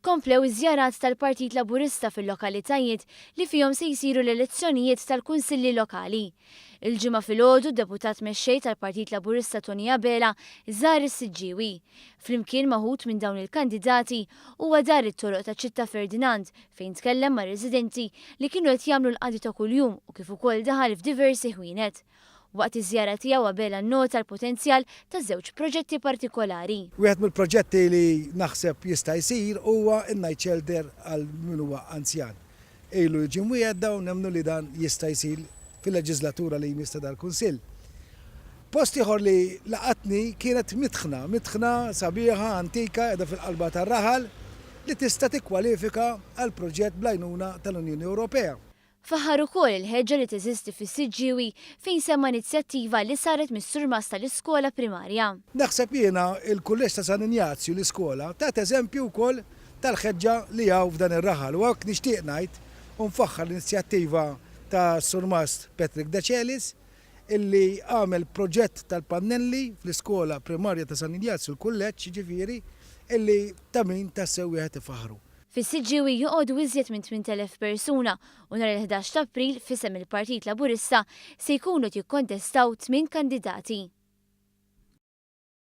Komplew iż-żjarat tal-Partit Laburista fil-lokalitajiet li fihom se jsiru l-elezzjonijiet tal-Kunsilli Lokali. Il-Ġimgħa filgħodu d-Deputat Mexxej tal-Partit Laburista Toni Abela żar is-Siġġiewi. Flimkien ma' wħud minn dawn il-kandidati huwa dar it-toroq ta' Città Ferdinand fejn tkellem mar-residenti li kienu qed jagħmlu l-qadi ta' kuljum u kif ukoll daħal f'diversi ħwienet. Waqt iż-żjara tiegħu Abela nnota l-potenzjal ta' żewġ proġetti partikolari. Wieħed mill-proġetti li naħseb jista' jsir huwa n-night shelter għal min huwa anzjan. Ilu jiġi mwiegħed da u nemmnu li dan jista' jsir fil-leġiżlatura li jmiss ta' dal-Kunsill. Post ieħor li laqatni kienet mitħna, mitħna sabiħa, antika, qiegħda fil-qalba tar-raħal li tista' tikkwalifika għal proġett bl-għajnuna tal-Unjoni Ewropea. Faħħar ukoll il-ħeġġa li teżisti fis-Siġġiewi fejn semma inizjattiva li saret mis-surmast tal-iskola primarja. Naħseb jiena il-Kulleġġ ta' San Injazju, l-iskola, tat eżempju wkoll tal-ħeġġa li hawn f'dan ir-raħal u hawnhekk nixtieq ngħid u nfaħħar l-inizjattiva tas-Surmast Patrick Decelis illi għamel proġett tal-pannelli fl-iskola primarja ta' San Injazju, l-Kulleġġ jiġifieri, illi ta' min tassew wieħed ifaħħru. Fis-Siġġiewi joqogħdu iżjed minn 8,000 persuna u nhar il-11 t'April f'isem il-Partit Laburista se jkunu qed jikkontestaw tmien kandidati.